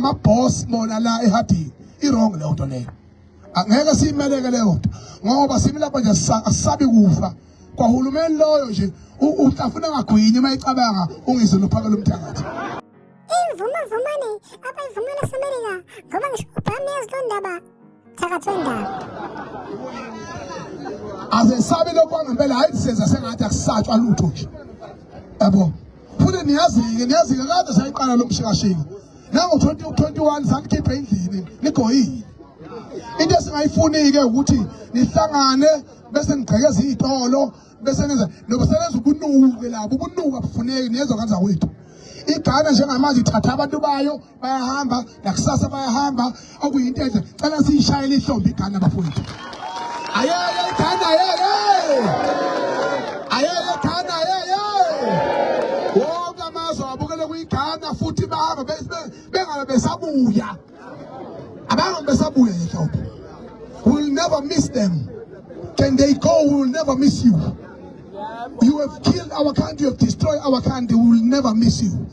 Sebengama-boss bona la ehadini. I-wrong leyo nto leyo. Angeke siyimeleke leyo nto ngoba simi lapha nje asisabi kufa. Kwahulumeni loyo nje uhlafuna angagwinyi uma ecabanga uNgizwe noPhakela umthakathi. Imvuma vumane abayivumela esemelika ngoba ngisho uBraham yazi loo ndaba thakathi wendaba. Azesabi lokho kwangempela hayi senza sengathi akusatshwa lutho nje. Yabo. Futhi niyazi-ke niyazi-ke kade sayiqala lo mshikashika. Nango-2021 sanikhipha endlini nigoyile. Into esingayifuni-ke ukuthi nihlangane bese nigqekeza iy'tolo bese nenza noba selenza ubunuku ke labo ubunuku abufuneki niyezwa kanza kwethu iGhana njengamanje ithatha abantu bayo bayahamba nakusasa bayahamba okuyinto enhle cela siyishayele ihlombe iGhana bafowethu ayeye iGhana ayeye ayeye iGhana ayeye wonke amazwe abukele kuyiGhana futhi bahamba bengabe besabuya abangabe besabuya nhlobo. We will never miss them. Can they go? We will never miss you. You have killed our country, you have destroyed our country. We will never miss you.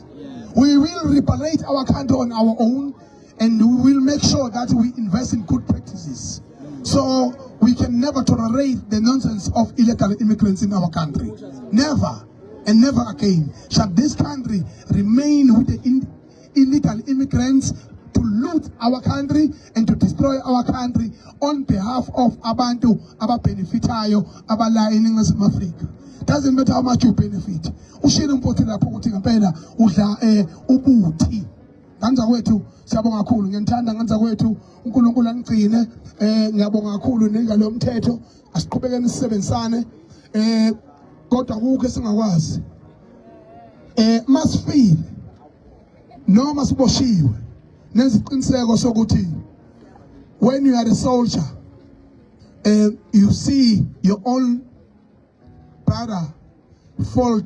We will reparate our country on our own and we will make sure that we invest in good practices. So we can never tolerate the nonsense of illegal immigrants in our country. Never and never again shall this country remain with the in illegal immigrants to loot our country and to destroy our country on behalf of abantu ababenefitayo abala eNingizimu Afrika. Doesn't matter how much you benefit. Ushilo umfowethu lapho ukuthi ngempela udla eh ubuthi. Nganza kwethu siyabonga kakhulu ngiyanithanda nganza kwethu uNkulunkulu anigcine eh ngiyabonga kakhulu nengalo yomthetho asiqhubekeni sisebenzisane eh kodwa kukho esingakwazi eh masifile noma siboshiwe neziqiniseko sokuthi when you are a soldier eh you see your own brother fall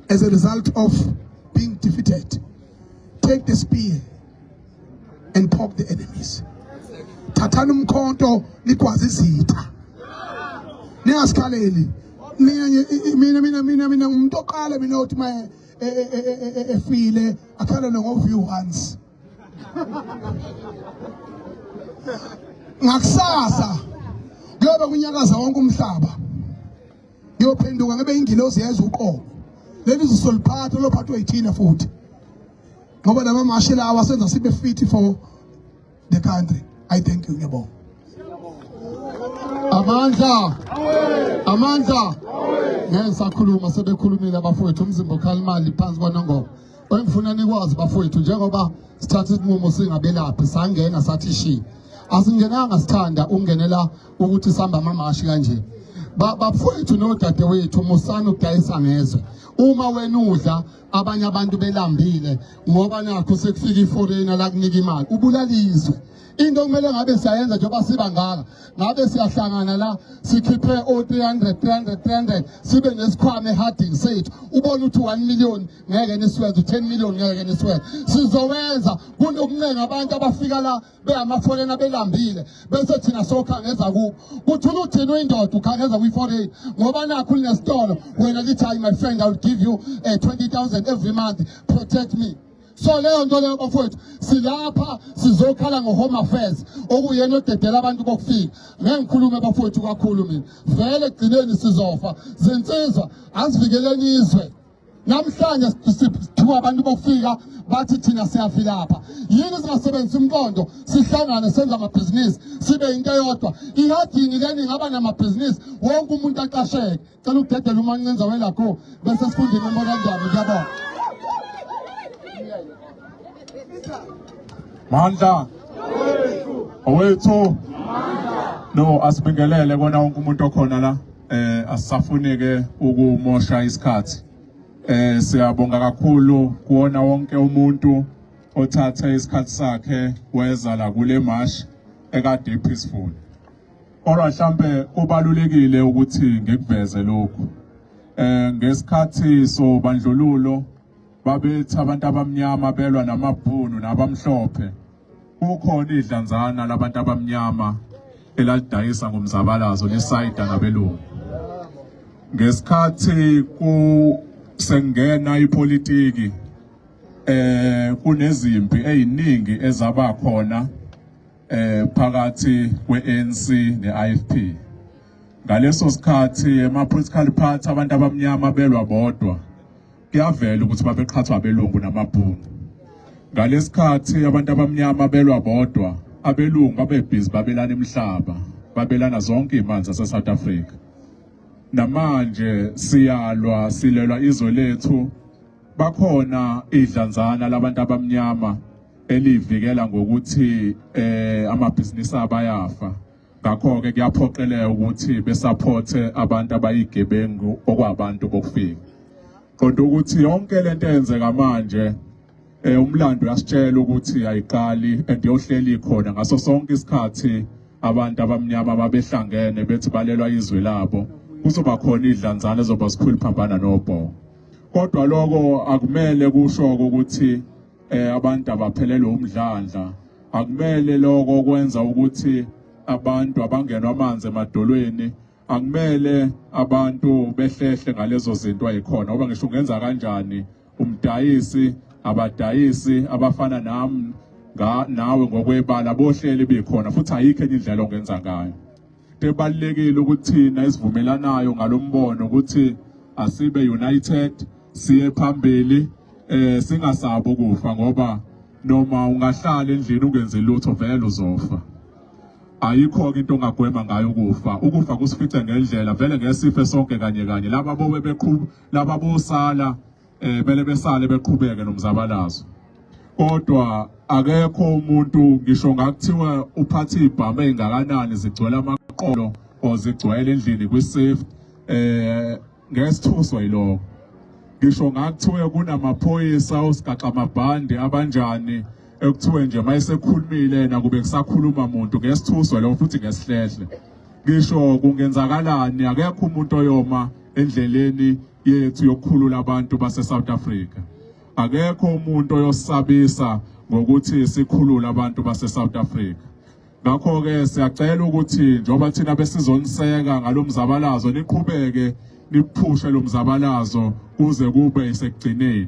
as a result of being defeated take the spear and poke the enemies thathani umkhonto nikwazi izitha ningasikhaleli mina mina mina mina mina ngumuntu oqala mina othi maye e, e, e, efile akhalele ngo-view once ngakusasa kuyobe kunyakaza wonke umhlaba ngiyophenduka ngibe ingilozi yezwe uqobo leli zisoliphatha lophathwa yithina futhi ngoba lama mashi lawa senza sibe fit for the country. I thank you ngiyabonga. Amandla, amandla. Ngeke ngisakhuluma sebekhulumile abafowethu umzimba okhala imali phansi kwanongoma. Engifuna nikwazi bafowethu njengoba sithatha isinqumo singabelaphi sangena sathi shi. Asingenanga sithanda ukungenela ukuthi sihamba amamashi kanje. Bafowethu nodadewethu musani ukudayisa ngezwe. Uma wena udla abanye abantu belambile ngoba nakho sekufika iforeigner la kunika imali ubulala izwe into okumele ngabe siyayenza njengoba siba ngaka ngabe siyahlangana la sikhiphe o-300 300 300 sibe nesikhwama eharding sethu ubone ukuthi 1 million ngeke nisiwenze u-10 million ngeke nisiwenze sizowenza kunokuncenga abantu abafika la beyamaforena belambile bese thina sokhangeza kubo kuthula uthini uyindoda ukhangeza kwi-foreign ngoba nakho linesitolo wena lithi hayi my friend i will give you uh, eh, 20000 every month protect me so leyo nto leyo bafowethu silapha sizokhala ngo-home affairs okuyena odedela abantu bokufika ngeke ngikhulume bafowethu kakhulu mina vele ekugcineni sizofa zinsizwa asivikeleni izwe Namhlanje sithiwa abantu bokufika bathi thina siyavilapha. Yini singasebenzisa umqondo sihlangane senze amabhizinisi sibe into eyodwa. Ihadini leni ingaba namabhizinisi wonke umuntu aqasheke. Cela ukudedela umancinza welakho bese sifunda imemorandum ngiyabonga. Mandla. Owethu. No asibingelele kona wonke umuntu okhona la. Eh asisafuni ke ukumosha isikhathi. Eh siyabonga kakhulu kuwona wonke umuntu othathe isikhathi sakhe weza la kule march ekade peaceful. Kodwa mhlambe kubalulekile ukuthi ngikuveze lokhu. Eh ngesikhathi sobandlululo babethi abantu abamnyama belwa namabhunu nabamhlophe kukhona idlanzana labantu abamnyama elalidayisa ngomzabalazo lisayida nabelungu ngesikhathi kusengena ipolitiki. eh kunezimpi eziningi ezaba khona eh phakathi kweANC neIFP ngaleso sikhathi ema political party abantu abamnyama belwa bodwa kuyavela ukuthi babeqhathwa abelungu namabhunu ngalesikhathi abantu abamnyama belwa bodwa abelungu babebhizi babelana imihlaba babelana zonke imali zase South Africa namanje siyalwa silelwa izwe lethu bakhona idlanzana labantu abamnyama elivikela ngokuthi eh amabhizinisi abayafa ngakho ke kuyaphoqeleka ukuthi besaphothe abantu abayigebengu okwabantu bokufika kodwa ukuthi yonke lento eyenzeka manje eh umlando uyasitshela ukuthi ayiqali and yohleli khona ngaso sonke isikhathi abantu abamnyama babehlangene bethi balelwa izwe labo kuzoba khona idlanzana ezoba sikhulu phambana nobhongo kodwa lokho akumele kusho ukuthi eh abantu abaphelelwe umdlandla akumele lokho kwenza ukuthi abantu abangenwa amanzi emadolweni akumele abantu behlehle ngalezo zinto ayikhona ngoba ngisho ungenza kanjani umdayisi abadayisi abafana nami nawe ngokwebala bohleli bekhona futhi ayikho enye indlela ongenza ngayo into ebalulekile ukuthi thina esivumelanayo ngalombono ukuthi asibe united siye phambili eh singasabi ukufa ngoba noma ungahlala endlini ungenzi lutho vele uzofa ayikho ke into ongagwema ngayo ukufa ukufa kusifice ngendlela vele ngesife sonke kanye kanye laba bobe beqhuba laba bosala eh bele besale beqhubeke nomzabalazo kodwa akekho umuntu ngisho ngakuthiwa uphathe ibhamu engakanani zigcwele amaqolo or zigcwele endlini kwi-safe eh ngesithuswa yilokho ngisho ngakuthiwe kunamaphoyisa osigaxa amabhande abanjani ekuthiwe nje mayesekhulumile yena kube kusakhuluma muntu ngesithuswa lokho futhi ngesihlehle ngisho kungenzakalani akekho umuntu oyoma endleleni yethu yokukhulula abantu base South Africa akekho umuntu oyosabisa ngokuthi sikhulule abantu base South Africa ngakho-ke siyacela ukuthi njengoba thina besizoniseka ngalo mzabalazo niqhubeke niphushe lo mzabalazo kuze kube isekugcineni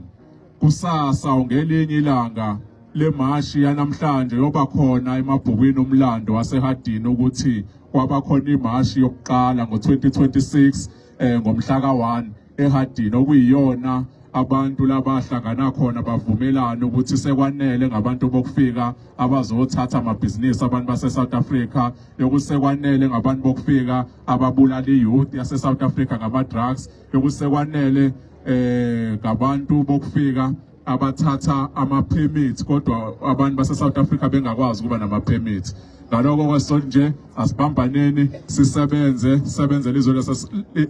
kusasa ngelinye ilanga lemashi yanamhlanje yoba khona emabhukwini omlando waseHardini ukuthi kwaba khona imashi yokuqala ngo-2026 eh ngomhla ka-1 eHardini okuyiyona abantu labahlangana khona bavumelana ukuthi sekwanele ngabantu bokufika abazothatha amabhizinisi abantu base-South Africa yokusekwanele ngabantu bokufika ababulala i-youth yase-South Africa ngama-drugs yokusekwanele eh ngabantu bokufika abathatha ama-permit kodwa abantu base-South Africa bengakwazi ukuba nama-permit ngaloko kwesonto nje asibambaneni sisebenze sisebenzele izwe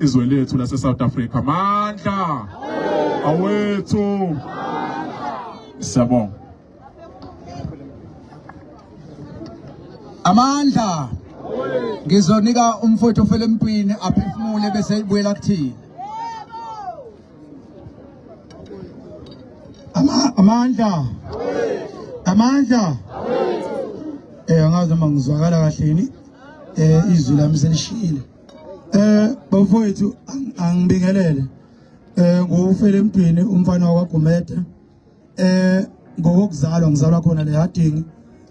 izwe lethu lase-South Africa mandla awethu siyabonga amandla ngizonika umfowethu ofele emntwini aphefumule bese ibuyela kuthina Ama amandla. Amandla. Eh angazi noma ngizwakala kahle yini. Eh izwi lami selishile. Eh bafowethu angibingelele. Eh ngufele emntwini umfana wakwaGumede. Eh ngokuzalwa ngizalwa khona le Harding.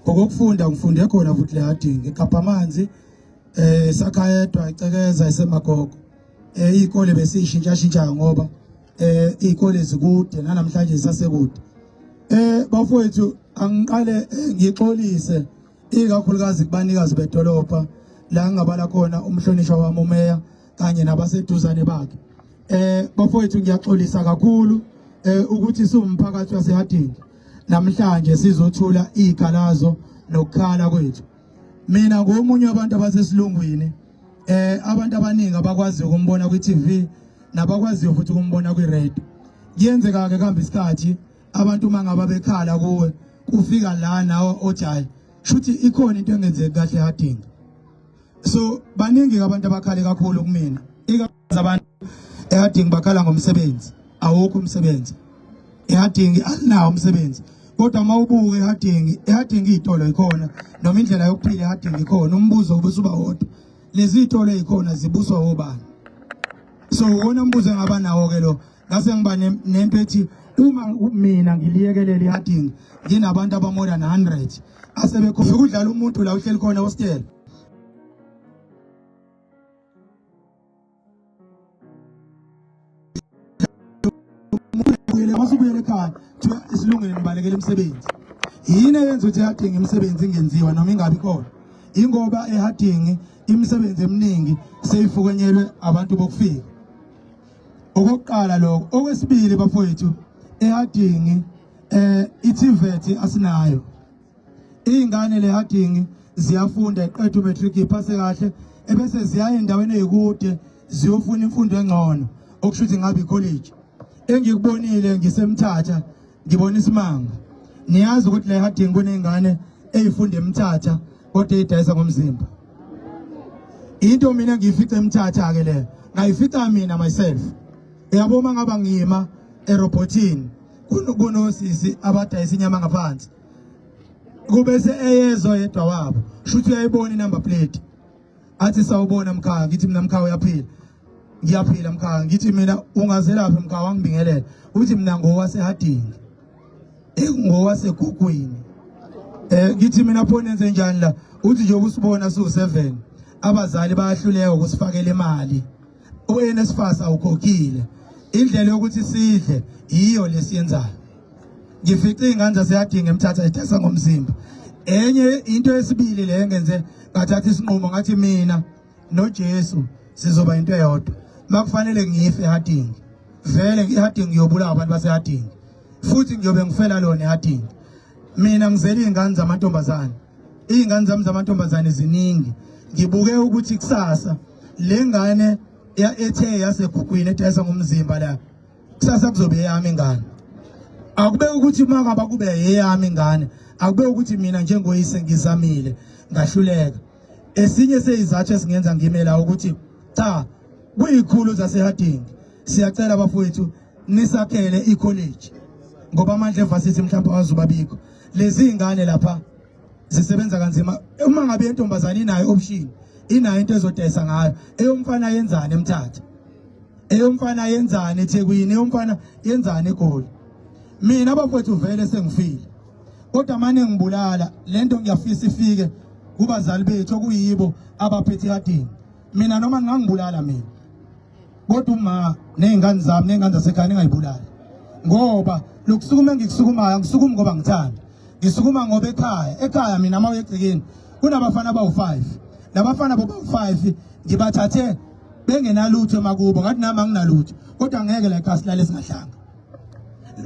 Ngokufunda ngifunde khona futhi le Harding. Ekhapha amanzi eh sakha yedwa icekeza isemagogo. eh izikole besishintsha shintsha ngoba eh izikole zikude nanamhlanje zisasekude eh bafowethu angiqale eh, ngixolise ikakhulukazi kubanikazi bedolobha la ngingabala khona umhlonishwa wami umeya kanye nabaseduzane bakhe eh bafowethu ngiyaxolisa kakhulu eh ukuthi siwumphakathi waseHarding namhlanje sizothula izikhalazo nokukhala kwethu mina ngomunye wabantu abasesilungwini eh abantu abaningi abakwazi ukumbona kwi-TV nabakwaziyo futhi ukumbona kwi-radio kuyenzeka ke kuhamba isikhathi abantu uma ngaba bekhala kuwe kufika la nawe othi hayi shuthi ikhona into engenzeki kahle hadinga so baningi abantu abakhale kakhulu kumina ikakhulukazi abantu ehadingi bakhala ngomsebenzi awukho umsebenzi ehadingi alinawo umsebenzi kodwa uma ubuka ehadingi ehadingi iy'tolo ikhona noma indlela yokuphila ehadingi ikhona umbuzo ubusuba wodwa lezi y'tolo ey'khona zibuswa wobani so uwona mbuzo engaba nawo-ke lo ngase ngiba nento ethi Uma mina ngiliyekelela ihading nginabantu aba more than 100 asebekufika udlala umuntu la uhleli khona hostel. Ubuyele masubuyele ekhaya kuthiwa isilungele nibalekela imisebenzi. Yini eyenza ukuthi ehading imisebenzi ingenziwa noma ingabi khona? Ingoba ehading imisebenzi eminingi seyifukenyelwe abantu bokufika. Okokuqala lokho. Okwesibili bafowethu ehadingi eh iTVET asinayo. Izingane le hadingi ziyafunda iqeda umatric iphase kahle ebese ziyaya endaweni ezikude ziyofuna imfundo engcono okusho ukuthi ngabe college. Engikubonile ngisemthatha ngibona isimanga. Niyazi ukuthi le hadingi kunezingane ezifunda emthatha kodwa ezidayisa ngomzimba. Into mina ngiyifica emthatha ke le ngayifica mina myself. Uyabo uma ngaba ngima erobotini kunosisi abadayisa inyama ngaphansi. Kube se eyezwa yedwa wabo shuthi uyayibona inumber plate. Athi sawubona mkhaya ngithi mina mkhaya uyaphila. Ngiyaphila mkhaya ngithi mina ungazelaphi mkhaya wangibingelela. Uthi mina ngowasehadingi. Ngowasegugwini. Eh ngithi mina pho nenze njani la? Uthi nje usibona su7 abazali bayahluleka ukusifakela imali. uNSFAS awukhokhile. Indlela yokuthi sidle iyo lesiyenzayo. Ngifice ingane zaseyadinga emthatha idayisa ngomzimba. Enye into yesibili le engenze ngathatha isinqumo ngathi mina noJesu sizoba into eyodwa. Makufanele ngife ehadingi. Vele ngihadingi ngiyobulawa abantu basehadingi. Futhi ngiyobe ngifela lona ehadingi. Mina ngizele izingane zamantombazane. Izingane zami zamantombazane ziningi. Ngibuke ukuthi kusasa le ngane ethe yasegugwini edayisa ngomzimba la kusasa kuzobe eyami ingane. Akube ukuthi uma ngaba kube eyami ingane, akube ukuthi mina njengoyise ngizamile ngahluleka. Esinye seyizathu esingenza ngime la ukuthi cha kuyikhulu zasehadingi siyacela bafowethu nisakhele icollege ngoba amandla evarsity mhlawumbe awazubabikho. Lezi ingane lapha zisebenza kanzima uma ngabe intombazane inayo option inayo into ezodayisa ngayo eyomfana yenzani emthatha eyomfana yenzani eThekwini eyomfana yenzani eGoli mina bafowethu vele sengifile kodwa mane ngibulala lento ngiyafisa ifike kubazali bethu okuyibo abaphethe ihadini mina noma ngingangibulala mina kodwa uma nezingane zami nezingane zasekhaya ningayibulali ngoba lokusukuma engikusukumayo angisukumi ngoba ngithanda ngisukuma ngoba ekhaya ekhaya mina uma uyegcekeni kunabafana abawu-5 labafana bobawu-5 ngibathathe bengenalutho emakubo ngathi nami anginalutho kodwa ngeke la ekhaya silale singahlanga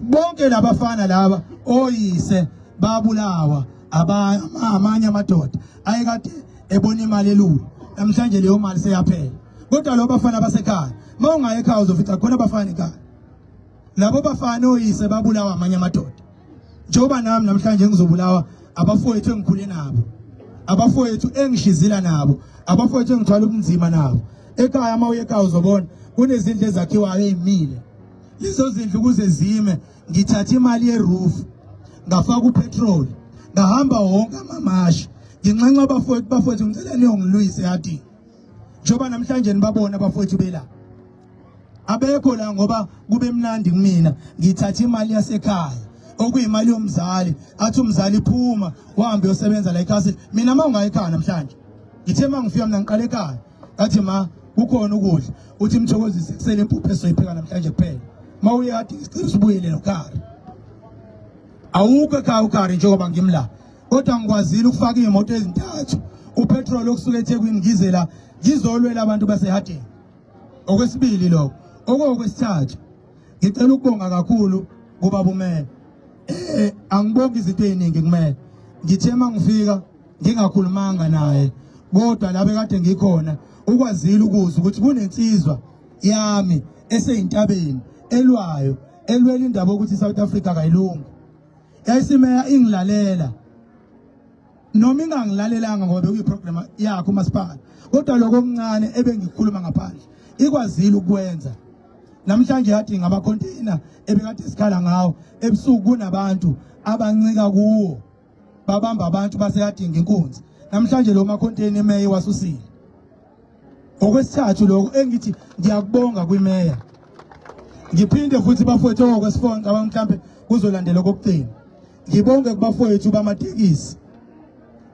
bonke labafana laba oyise babulawa amanye amadoda ayekade ebona imali elula namhlanje leyo mali seyaphela kodwa lo bafana basekhaya uma ungaye ekhaya uzofica khona abafana ekhaya labo bafana oyise babulawa amanye amadoda njengoba nami namhlanje ngizobulawa abafowethu engikhule nabo abafowethu engishizila nabo abafowethu engithwala ubunzima nabo ekhaya uma uye ekhaya uzobona kunezindlu ezakhiwayo ezimile lezo zindlu ukuze zime ngithatha imali yeroof ngafaka upetrol ngahamba wonke amamashi nginxenxa abafowethu bafowethu ngicela niyongilwisa eyadini njengoba namhlanje nibabona abafowethu bela abekho la ngoba kube mnandi kumina ngithatha imali yasekhaya okuyimali yomzali athi umzali phuma uhambe uyosebenza la ekhasi mina uma ungayi ekhaya namhlanje ngithe uma ngifika mina ngiqale ekhaya ngathi ma kukhona ukudla uthi mthokozise kusele impuphu esoyipheka namhlanje kuphela uma uye kade ngicela usibuyele nokhari awukho ekhaya ukhari njengoba ngimla kodwa ngikwazile ukufaka iy'moto ezintathu upetrol okusuka eThekwini ngize la ngizolwela abantu basehadini okwesibili lokho okokwesithathu ngicela ukubonga kakhulu kubaba umele eh angibongi izinto eziningi kumele ngithe mangifika ngingakhulumanga naye kodwa la bekade ngikhona ukwazile ukuzwa ukuthi kunensizwa yami eseyintabeni elwayo elwela indaba ukuthi iSouth Africa kayilungi yayisimeya ingilalela noma ingangilalelanga ngoba bekuyiprogram yakho umasipala kodwa lokho okuncane ebengikhuluma ngaphandle ikwazile ukwenza namhlanje yadinga ama-container ebekade sikhala ngawo ebusuku kunabantu abancika kuwo babamba abantu baseyadinga inkunzi namhlanje lo ma-container imeya iwasusile okwesithathu lokho engithi ngiyakubonga kwimeya. Ngiphinde futhi bafowethu okwesifo ngicabanga mhlambe kuzolandela okokugcina. Ngibonge kubafowethu bamatekisi.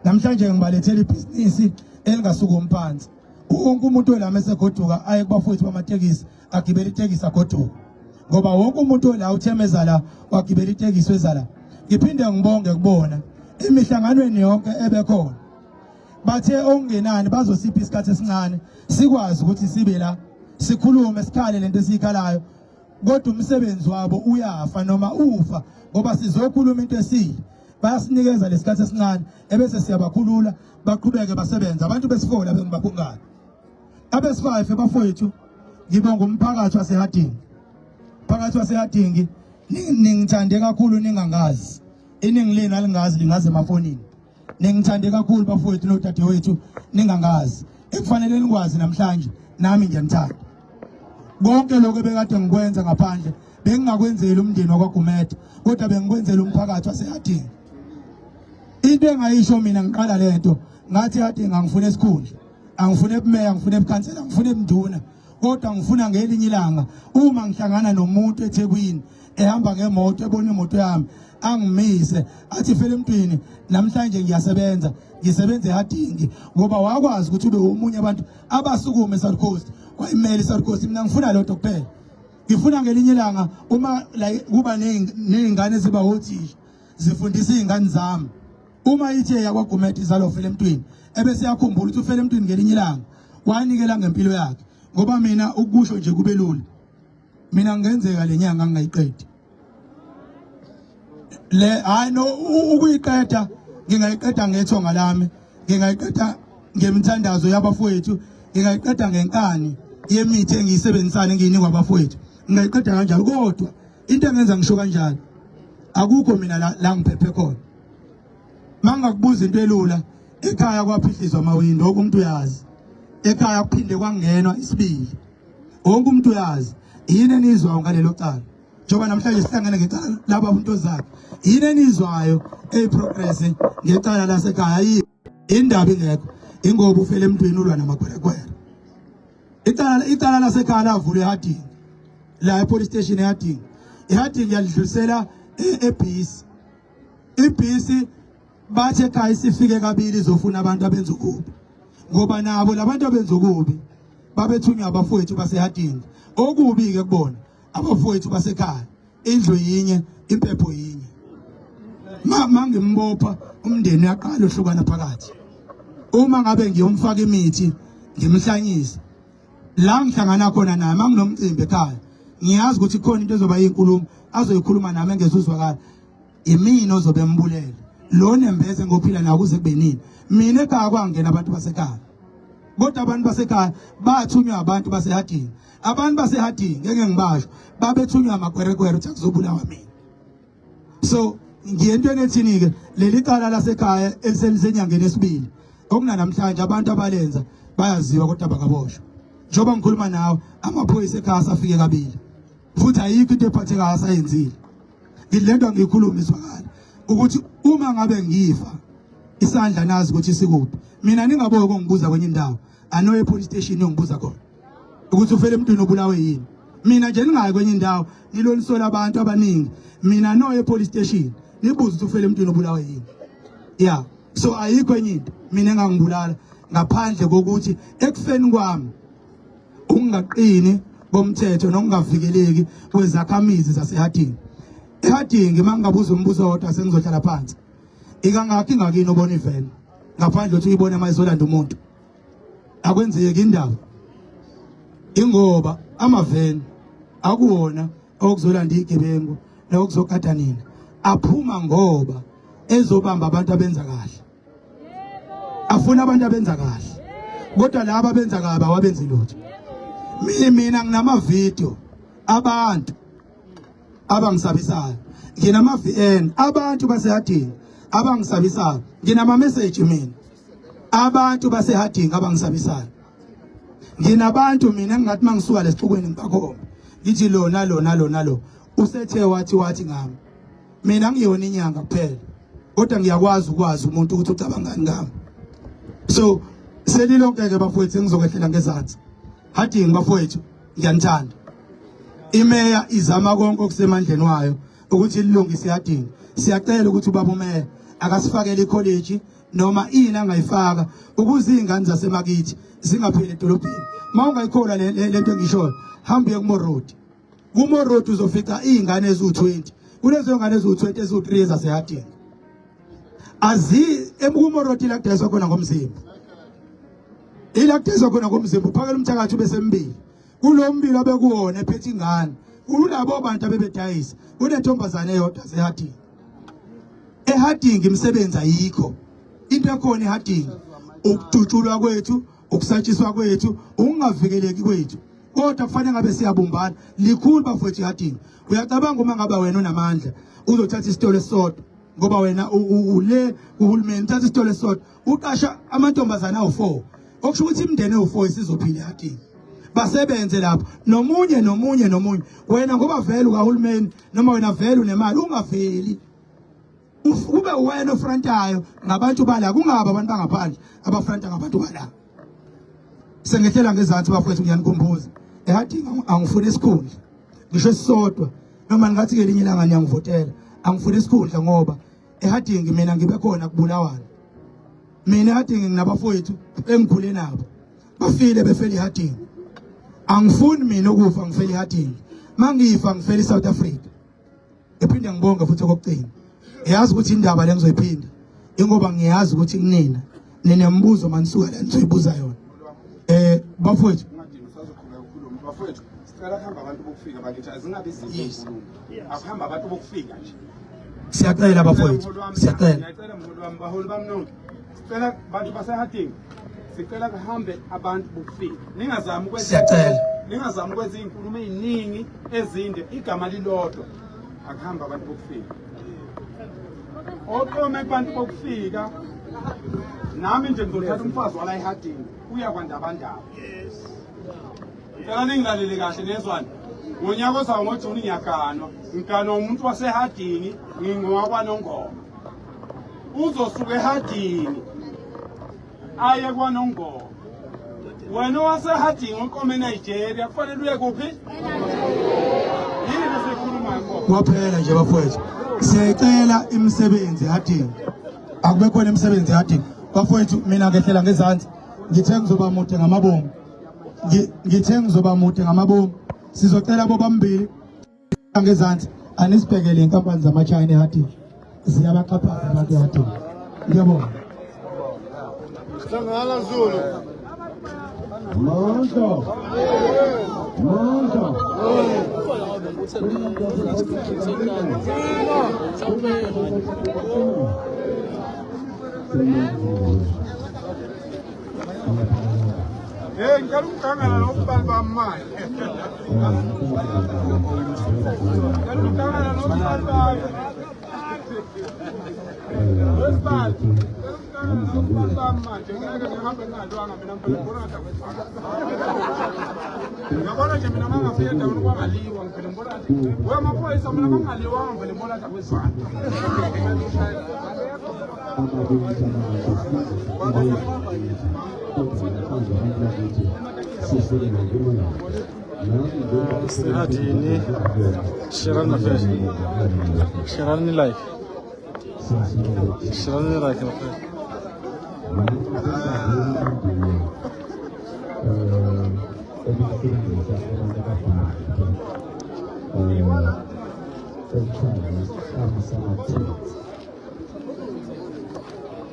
Namhlanje ngibalethela ibhizinisi elingasukumi phansi. Wonke umuntu olama esegoduka aye kubafowethu bamatekisi agibele itekisi agoduka. Ngoba wonke umuntu ola uthemeza la wagibela itekisi weza la. Ngiphinde ngibonge kubona emihlanganweni yonke ebekhona. Bathe okungenani bazosipha isikhathi esincane sikwazi ukuthi sibe la sikhulume sikhale lento esiyikhalayo kodwa umsebenzi wabo uyafa noma ufa ngoba sizokhuluma into esile bayasinikeza lesikhathi esincane ebese siyabakhulula baqhubeke basebenze abantu besifola bengibabungana abesifive bafowethu ngibonga umphakathi waseHarding phakathi waseHarding ningithande kakhulu ningangazi iningi lenu alingazi lingazi emafonini ningithande kakhulu bafowethu nodadewethu ningangazi ekufanele nikwazi namhlanje nami ngiyanithanda konke lokho ebekade ngikwenza ngaphandle bengingakwenzeli umndeni wakwaGumede kodwa bengikwenzela umphakathi waseHarding into engayisho mina ngiqala lento ngathi Harding angifune esikhundla angifune ebumeya angifune ebukhansela angifune ebunduna kodwa ngifuna ngelinye ilanga uma ngihlangana nomuntu eThekwini ehamba ngemoto ebona imoto yami angimise athi fela emntwini namhlanje ngiyasebenza ngisebenza eHarding ngoba wakwazi ukuthi ube omunye abantu abasukume eSouth Coast kwayimele iSouth Coast mina ngifuna lodwa kuphela ngifuna ngelinye ilanga uma la kuba nezingane eziba othisha zifundisa izingane zami uma ithe yakwaGumede izalo fela emntwini ebese yakhumbula ukuthi ufela emntwini ngelinye ilanga wanikela ngempilo yakhe ngoba mina ukusho nje kube lula mina ngenzeka lenyanga ngingayiqedi le hayi no ukuyiqeda ngingayiqeda ngethonga lami ngingayiqeda ngemithandazo yabafowethu ngingayiqeda ngenkani yemithi engiyisebenzisayo engiyinikwa abafowethu ngingayiqeda kanjalo kodwa into engenza ngisho kanjalo akukho mina la, la ngiphephe khona mangakubuza into elula ekhaya kwaphihlizwa amawindo wonke umuntu uyazi ekhaya kuphinde kwangenwa isibili wonke umuntu uyazi yini enizwayo ngalelo cala njengoba namhlanje sihlangene ngecala laba abantu zakhe yini enizwayo eyiprogress ngecala lasekhaya yini indaba ingekho ingoba ufele emntwini ulwa namakwerekwere icala icala lasekhaya lavulwa eharding la epolice station eharding iharding yalidlulisela ebhisi ibhisi bathi ekhaya isifike kabili izofuna abantu abenza okubi ngoba nabo labantu abenza okubi babethunywa abafowethu baseharding okubi ke kubona abafowethu basekhaya indlu yinye impepho yinye ma ngimbopha umndeni uyaqala uhlukana phakathi uma ngabe ngiyomfaka imithi ngimhlanyise la ngihlangana khona naye manginomcimbi ekhaya ngiyazi ukuthi khona into ezoba inkulumo azoyikhuluma nami engezuzwakala imina ozobe embulele lo nembeze ngophila nawo kuze kube nini mina ekhaya kwangena abantu basekhaya kodwa abantu basekhaya bathunywa abantu basehadini abantu basehadini ngeke ngibasho babethunywa amakwerekwere ukuthi akuzobulawa mina so ngiyentweni ethini-ke leli cala lasekhaya eliselisenyangeni esibili okunanamhlanje abantu abalenza bayaziwa kodwa bakaboshwa njengoba ngikhuluma nawe amaphoyisa ekhaya asafike kabili futhi ayikho into ephathekayo asayenzile ngithi lento angiyikhulumi izwakala ukuthi uma ngabe ngifa isandla nazi ukuthi sikuphi mina ningaboki ukungibuza kwenye indawo anoye police station yongibuza khona ukuthi ufele emntwini obulawe yini mina nje ningayi kwenye indawo nilonisola abantu abaningi mina noye police station nibuze ukuthi ufele emntwini obulawe yini yeah so ayikho enye into mina engangibulala ngaphandle kokuthi ekufeni kwami ukungaqini komthetho nokungavikeleki kwezakhamizi zaseHarding. EHarding mangingabuza umbuzo owodwa sengizohlala phansi. Ikangakhi ngakini ubona iveni ngaphandle ukuthi uyibone uma izolanda umuntu. Akwenzeki indaba. Ingoba amaveni akuwona okuzolanda igebengu nokuzogada nina. Aphuma ngoba ezobamba abantu abenza kahle. afuna abantu abenza kahle kodwa laba abenza kabi awabenzi lutho mina nginama video abantu abangisabisayo nginama VN abantu basehadini abangisabisayo nginama message mina abantu basehadini abangisabisayo nginabantu mina engingathi mangisuka lesixukwini ngibakhomba ngithi lona lona lona lo usethe wathi wathi ngami mina ngiyona inyanga kuphela kodwa ngiyakwazi ukwazi umuntu ukuthi ucabangani ngami so selilonke ke bafowethu engizokwehlela ngezansi hadingi bafowethu ngiyanithanda Imeya izama konke okusemandleni wayo ukuthi ilungise iHarding. Siyacela ukuthi ubaba umeya akasifakele ikholeji noma ini angayifaka ukuze izingane zasemakithi zingapheli edolobheni. Uma ungayikholwa le nto engishoyo, hamba uye kuMorodi. KuMorodi uzofica izingane eziwu-20. Kulezo ngane eziwu-20, eziwu-3 ezaseHarding. Azi eMorodi la kudayiswa khona ngomzimba. Ila kudayiswa khona ngomzimba, uphakela umthakathi ubesembili. Kulo mbilo abekuwona ephethe ingane. Kulabo bantu abebedayisa kunentombazane eyodwa seHarding. EHarding imisebenzi ayikho. Into ekhona eHarding ukudutshulwa kwethu, ukusatshiswa kwethu, ukungavikeleki kwethu. Kodwa kufanele ngabe siyabumbana. Likhulu bafowethu iHarding. Uyacabanga uma ngaba wena unamandla uzothatha isitolo esisodwa, ngoba wena ule kuhulumeni, uthatha isitolo esisodwa uqasha amantombazana awu4, okusho ukuthi imindeni ewu4 isizophila eHarding, basebenze lapho, nomunye nomunye nomunye. Wena ngoba vele ukahulumeni noma wena vele unemali, ungaveli kube wena ofrontayo ngabantu bala, kungaba abantu bangaphandle abafronta ngabantu bala. Sengehlela ngezansi bafowethu, ngiyanikhumbuza, eHarding angifuni isikhundla ngisho esisodwa, noma ningathi ngelinye ilanga niyangivotela, angifuni isikhundla ngoba eHarding mina ngibe khona kubulawana. Mina eHarding nginabafowethu engikhule nabo, bafile befela iHarding. Angifuni mina ukufa ngifela iHarding. Mangifa ngifela iSouth Africa. Ngiphinde ngibonge futhi okokugcina. Yazi ukuthi indaba le ngizoyiphinda ingoba ngiyazi ukuthi kunina ninembuzo manisuka la nizoyibuza yona. Bafowethu, bafowethu, sicela kuhamba abantu bokufika bakithi, azingabi izinto ezinkulu, akuhamba abantu bokufika nje. Siyacela bafowethu, siyacela. Ngiyacela mholi wami, baholi bami nonke, sicela bantu baseHarding, sicela kuhambe abantu bokufika, ningazami ukwenza Siyacela. ningazami ukwenza iy'nkulumo ey'ningi ezinde, igama lilodwa, akuhambe abantu bokufika. Oqome kubantu bokufika, nami nje ngizothatha umfazi wala eHarding, uya kwaNdabandaba. Ngicela ningilalele kahle, nezwane. Ngonyaka ozayo ngoJuni ngiyaganwa, ngiganwa umuntu waseHarding, ngingowakwaNongoma. Uzosuka eHarding aye kwaNongoma. Wena owaseHarding oqome eNigeria kufanele uye kuphi? Yini esikhulumayo ngoba? Kwaphela nje bafowethu, siyayicela imisebenzi eHarding, akube khona imisebenzi eHarding bafowethu. Mina ngehlela ngezansi, ngithe ngizoba mude ngamabomu. Ngithe ngizoba mude ngamabomu. Sizocela bobambili ngezansi, anisibhekele inkampani zamaChina eHarding, ziyabaxhaphaza abantu eHarding. Ngiyabonga. Hlangana Zulu. Mandla. Mandla. Hey, ngicela ukuhlangana nobani bami manje. Ngicela ukuhlangana nobani bami. Wesibali. Ngicela ukuhlangana nobani bami manje. Ngeke ngihambe ngingalwanga mina, ngivele ngibona ngathi akwenzakala. Ngiyabona nje mina mangafika endaweni kwangaliwa, ngivele ngibona ngathi we maphoyisa, mina mangaliwanga ngivele ngibona ngathi akwenzakala. Sehadini, sherani mafethu, sherani like, sherani like mafethu.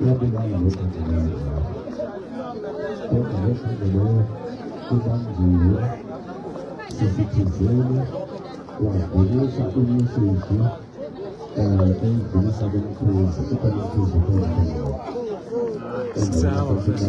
Yabulala lo dade leyo, kodwa lo dade loyo ubanjiwe sesithizeni, wadlulisa imessage eyidlulisa kumkhuzi, ukhona umkhuzi. Siyabonga.